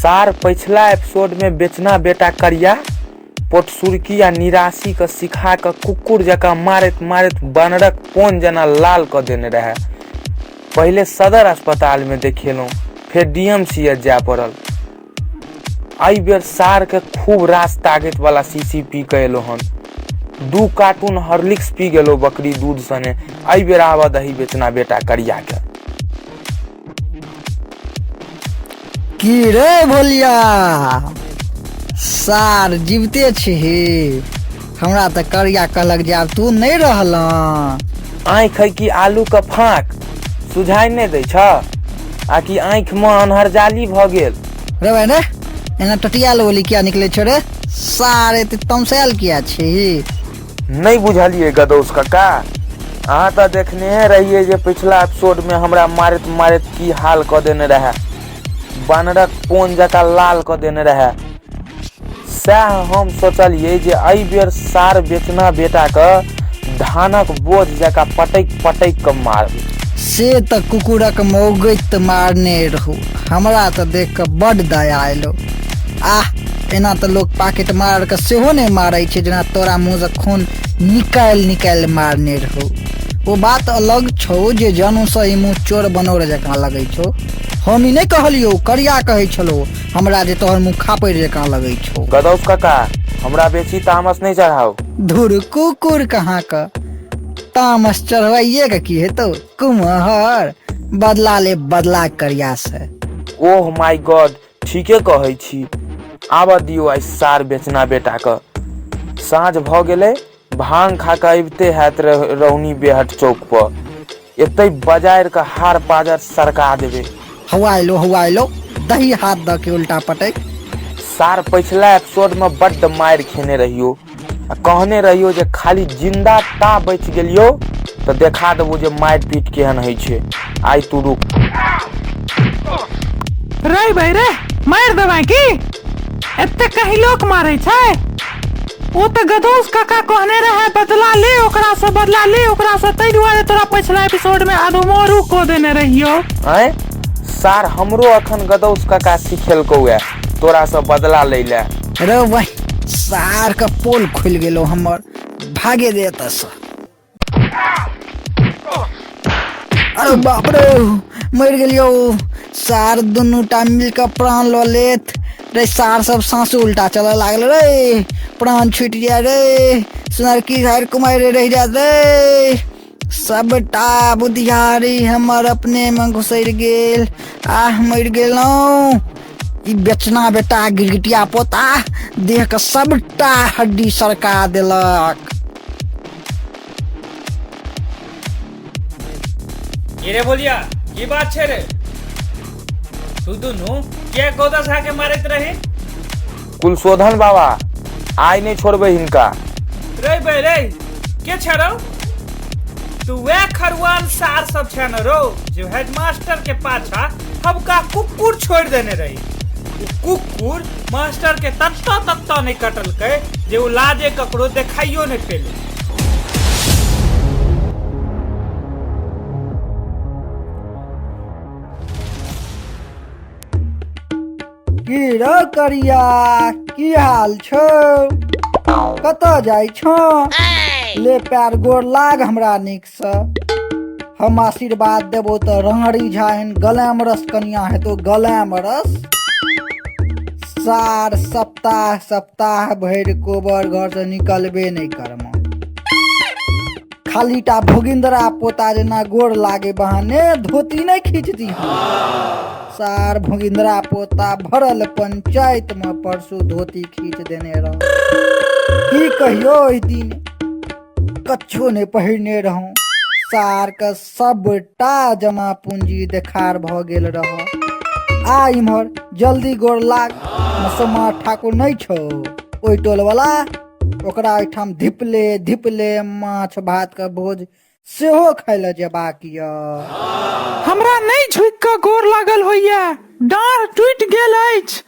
सार पछिला एपिसोडमे बेचना बेटा करिया पोटसुरकी आ निराशी के सिखा कऽ कुकुर जकाँ मारैत मारैत बानरक पोन जेना लाल कऽ देने रहए। पहिले सदर अस्पतालमे देखेलहुँ, फेर डी एम सी एच जाय पड़ल। एहि बेर सारके खूब रास ताकत वाला शीशी पी कऽ एलहुँ हन। 2 कार्टून हॉर्लिक्स पी गेलहुँ बकरी दूध सने। एहि बेर आबऽ दही बेचना बेटा करिया के। की रे भोलिया, सार जीवते छिही? हमरा तऽ करिया कहलक जे आब तू नहि रहल। आँखि है कि आलू के फाँक सुझाइ नहि दै छ? आ कि आँखि मे अन्हरजाली भऽ गेल? रे भाई रे, एना टटियाल बोली किया निकले छो रे? सार एते तमसायल किया छिही? नहि बुझलियै गदौस कक्का, अहाँ तऽ देखने रहियै जे पिछला एपिसोडमे हमरा मारैत मारैत की हाल कऽ देने रहए, बानरक पोन जकाँ लाल कऽ देने रहए। सएह हम सोचलियै जे एहि बेर सार बेचना बेटाके धानक बोझ जकाँ पटकि पटकि कऽ मारबै। से तऽ कुकुरक मौगैत मारने रहू, हमरा तऽ देख कऽ बड्ड दया एलो। आह, एना तऽ लोक पाकेट मार के सेहो नहि मारै छै जेना तोरा मुँहसँ खून निकालि निकालि मारने रहू। ओ बात अलग छौ जे जनुसँ ई मुँह चोर बनौर जकाँ लगै छौ। हम ई नहि कहलियौ, करिया कहै छलौ हमरा जे तोहर मुँह खापड़ि जकाँ लगै छौ। गदौस काका, हमरा बेसी तामस नहि चढ़ाउ। धुर कुकुर कहाँ के तामस चढ़वाइए के की हेतौ कुम्हर, बदला ले बदला करिया से। ओह my God, ठीके कहै छी। आबऽ दियौ आइ सार बेचना बेटाके। साँझ भऽ गेलै, भांग खा कऽ अबिते हैत रौनी बेहट चौक पर। एतै बजारि कऽ हार पाजर सरका देबै। हौआ एलो, हौआ एलो, दही हाथ दऽ के उल्टा पटक। सार पछिला एपिसोड में बड्ड मारि खेने रहियो आ कहने रहियो जे खाली जिंदा ता बचि गेलियो तऽ देखा देबो जे मारि पीट केहन होइ छै। आइ तू रुक। रे भाई रे, मारि देबै की? एते कहीं लोक मारै छै? ओ तऽ गदौस काका कहने रहे बदला ले ओकरा से, बदला ले ओकरा से, ताहि दुआरे तोरा पछिला एपिसोड में अधमरू कऽ देने रहियो। आँय सार, हमरो अखन गदौस काका सिखेलकौ ए तोरा से बदला लै ले। रे भाई, सार के पोल खुलि गेलो हमर, भागे दे एतऽ से। अरे बाप रे, मरि गेलियौ। सार दुनू टा मिल कऽ प्राण लऽ लेत रे। सार सब साँस उल्टा चलऽ लागल रे, प्राण छूटि जाय रे, सुनरकी घर कुमारि रहि जायत रे। सबटा बुधियारी हमर अपने में घुसरि गेल। आह, मरि गेलहुँ। ई बेचना बेटा गिरगिटिया पोता देह के सबटा हड्डी सरका देलक। की रे बोलिया, की बात छै रे? तू दुनू किया गोदा झा के मारैत रही? कुलशोधन बाबा, आइ नहि छोड़बै हिनका। रे बे रे, के छै रौ? तू वएह खरुआल सार सब छै न रौ जे हेडमास्टर के पाछा हबका कुकुर छोड़ि देने रही। ओ कुकुर मास्टर के तत्ता तत्ता नहि कटलकै जे ओ लाजे ककरो देखाइयो नहि पेलै। की रौ करिया, की हाल छौ? कतऽ जाइ छौ? ले पैर गोर लाग हमरा नीक से। हम आशीर्वाद देबो तऽ रंगड़ी झा एहन गलैमरस कनिया हेतौ, गलैमरस। सार सप्ताह सप्ताह भरि कोबर घर से निकलबे नहि करम। खाली टा भोगिंदरा पोता जेना गोर लागे बहाने धोती नहि खींच दी। सार भोगिंदरा पोता भरल पंचायत में परसू धोती खींच देने रह। की कहियो, ओहि दिन कच्छो नहि पहिरने रहूं। सार के सबटा जमा पूंजी देखार भऽ गेल रह। आ इम्हर जल्दी गोर लाग। मसमा ठाकुर नहि छौ ओहि टोल वाला, ओकरा ओहिठाम धिपले धिपले माछ भात के भोज सेहो खाय लए जेबाक यऽ। हमरा नहि झुकि कऽ गोर लागल होइए, डाँड़ टूटि गेल अछि।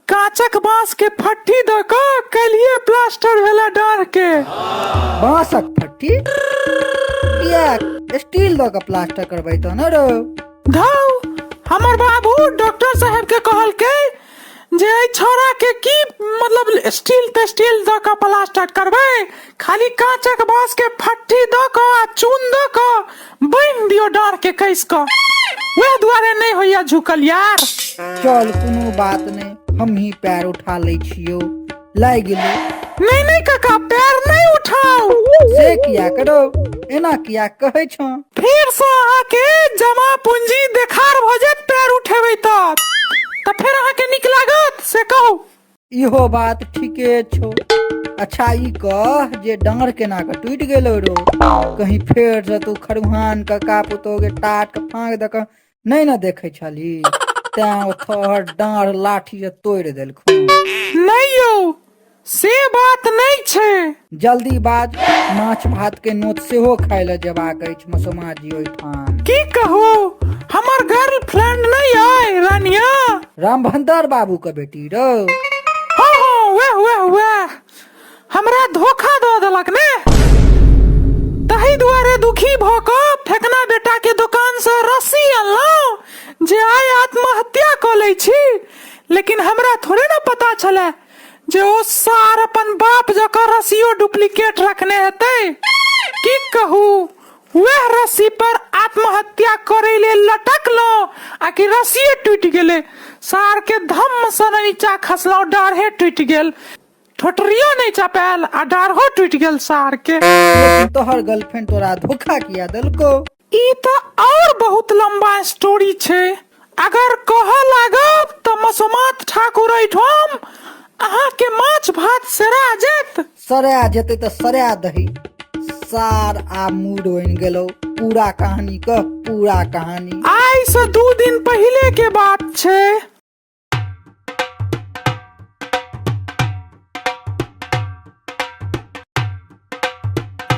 काँचक बाँस के फट्ठी दऽ कऽ काल्हिए प्लास्टर भेला डाँड़ के। बाँसक फट्ठी? किएक, स्टील दऽ कऽ प्लास्टर करबै तऽ ने रौ? धौ, हमर बाबू डॉक्टर साहेब के कहलकै एहि छौड़ा के की मतलब स्टील तेस्टील दऽ कऽ प्लास्टर करबै खाली काँचक बाँस के फट्टी दऽ कऽ आ चून दऽ कऽ बान्हि दियौ डाँर के कसि कऽ वएह दुआरे नहि होइया झुकल यार चल कोनो बात नहि हमही पैर उठा लै छियौ लागि गेलै नहि नहि काका पैर नहि उठाउ से किया करो एना किया कहै छौ फेर से अहाँके जमा पूंजी देखार भऽ जायत पैर उठेबै तऽ तऽ फेर अहाँके नीक लागत से कहू इहो बात ठीके छौ अच्छा ई कह जे डाँड़ केना कऽ टूटि गेलो रो कहीं फेर से तू खरुहान कका पुतोह के टाट के फाँक दऽ कऽ नहि ने देखै छलही तैं ओ तोहर डाँड़ लाठी से तोड़ि देलखुन नहि यौ से बात नहि छै जल्दी बाज माछ भात के नोत सेहो खाय लए जेबाक अछि मसोमा जी ओहिठाम की कहू हमर गर्लफ्रेंड नहि अइ रानिया रामभंदर बाबू के बेटी रौ हाँ हाँ वएह वएह वएह हमरा धोखा दऽ देलक ने तही दुआरे दुखी भऽ कऽ फेकना बेटा के दोकान से रस्सी अनलहुँ जे आइ आत्महत्या कऽ लै छी लेकिन हमरा थोड़े ने पता छलै जे ओ सार अपन बाप जकाँ रस्सियो डुप्लीकेट रखने हेतै की कहू वएह रस्सी पर आत्महत्या करै लेल लटकलहुँ आ कि रस्सिए टूटि गेलै सार के धम्म सँ नीचा खसलहुँ डाढ़े टूटि गेल ठोटरियो नहि चपायल आ डाढ़ो टूटि गेल सार के लेकिन तोहर गर्लफ्रेंड तोरा धोखा किया देलको ई तऽ और बहुत लंबा स्टोरी छै अगर कहऽ लागब तऽ मसोमात ठाकुर एहिठाम अहाँके माछ भात सेरा जायत सरा जेतै तऽ सरा दही सार आ मूड बनि गेलौ पूरा कहानी कह पूरा कहानी आइ से 2 दिन पहिले के बात छै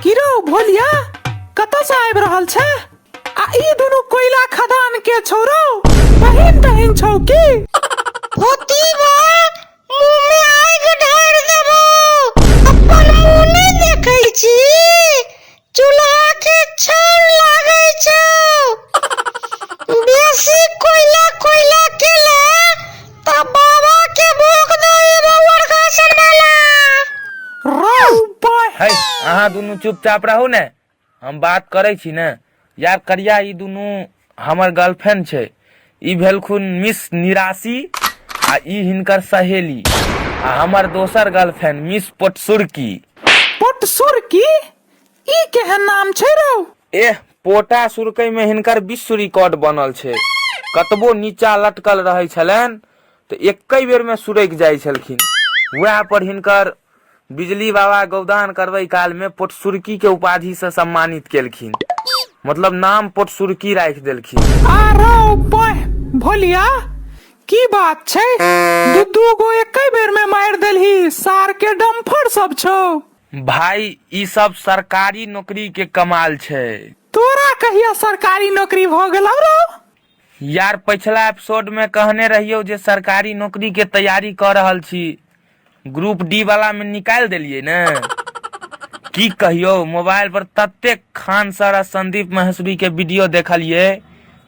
की रौ भोलिया कतऽ से आबि रहल छै आ ई दुनू कोयला खदान के छौ रौ बहिन तहिन छौ की होतीबा मुँह में आगि ढारि देबौ अपन मुँह नहि देखै छी चूल्हा के छाउर लागै छौ बेसी कोयला कोयला केले तऽ बाबा के भोग दऽ एबौ अर्घासन वाला रौ बाह है अहाँ दुनू चुपचाप रहू ने हम बात करै छी ने यार करिया ई दुनू हमर गर्लफ्रेंड छै ई भेलखुन मिस निराशी आ ई हिनकर सहेली आ हमर दोसर गर्लफ्रेंड मिस पोटसुरकी पोटसुरकी ई केहन नाम छै रौ एह पोटा सुरकै में हिनकर विश्व रिकॉर्ड बनल छै कतबो नीचा लटकल रहै छलनि तऽ एकै बेर में सुरकि जाइ छलखिन वएह पर हिनकर बिजली बाबा गौदान करबै काल में पोटसुरकी के उपाधि से सम्मानित केलखिन मतलब नाम पोटसुरकी राखि देलखिन आ रौ बाह भोलिया की बात छै दू दू गो एकै बेर में मारि देलही सार के डम्फर सब छौ भाई ई सब सरकारी नौकरी के कमाल छै तोरा कहिया सरकारी नौकरी भऽ गेलौ रौ यार पछिला एपिसोड में कहने रहियौ जे सरकारी नौकरी के तैयारी कऽ रहल छी ग्रुप डी वाला में निकालि देलियै ने की कहियौ मोबाइल पर ततेक खान सर आ संदीप महेश्वरी के वीडियो देखलियै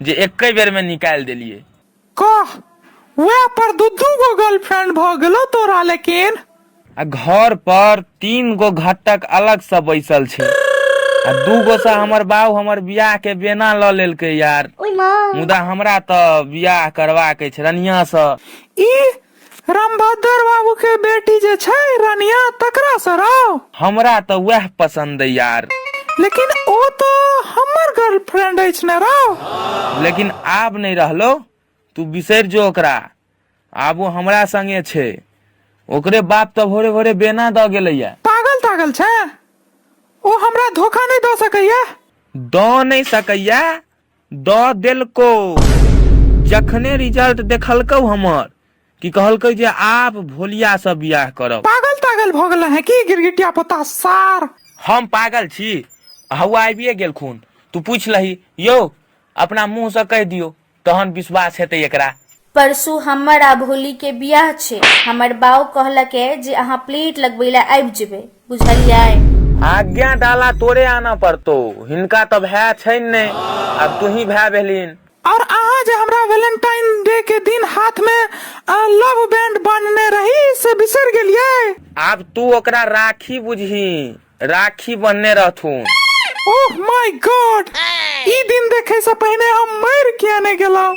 जे एके बेर में निकालि देलियै कह वएह पर दू दू गो गर्लफ्रेंड भऽ गेलौ तोरा लेकिन आ घर पर 3 गो घटक अलग से बैसल छै आ 2 गो से हमर बाऊ हमर बियाह के बेना लऽ लेलकै यार मुदा हमरा तऽ बियाह करबाक अछि रनिया से ई रामभद्र बाबू के बेटी जे छै रनिया तकरा से रौ हमरा तऽ वएह पसंद अइ यार लेकिन ओ तऽ हमर गर्लफ्रेंड अछि ने रौ लेकिन आब नहि रहलो तू बिसरि जो ओकरा आब ओ हमरा संगे छै ओकरे बाप तऽ भोरे भोरे बेना दऽ गेलैया पागल तागल छै ओ हमरा धोखा नहि दऽ सकैया दऽ नहि सकैया दऽ देलको जखने रिजल्ट देखलकौ हमर कि कहलकै जे आब भोलिया से बियाह करब पागल तागल भऽ गेल है की गिरगिटिया पोता सार हम पागल छी हौआ आबिए गेलखुन तू पूछि लही यौ अपना मुँह से कहि दियौ तहन विश्वास हेतै एकरा परसू हमर आ भोली के बियाह छै हमर बाउ कहलक ए जे अहाँ प्लेट लगबै लए आबि जेबै बुझलियै आज्ञा डाला तोरे आना पड़तो हिनका तऽ भाय छनि नहि आब तू ही भाय भेलिन और अहाँ जे हमरा वैलेंटाइन डे के दिन हाथ में लव लव बैंड बान्हने रही से बिसरि गेलियै? आब तू ओकरा राखी बुझही, राखी बन्हने रहथुन। ओह my God, ई दिन देखे से पहिने हम मरि किया नहि गेलहुँ।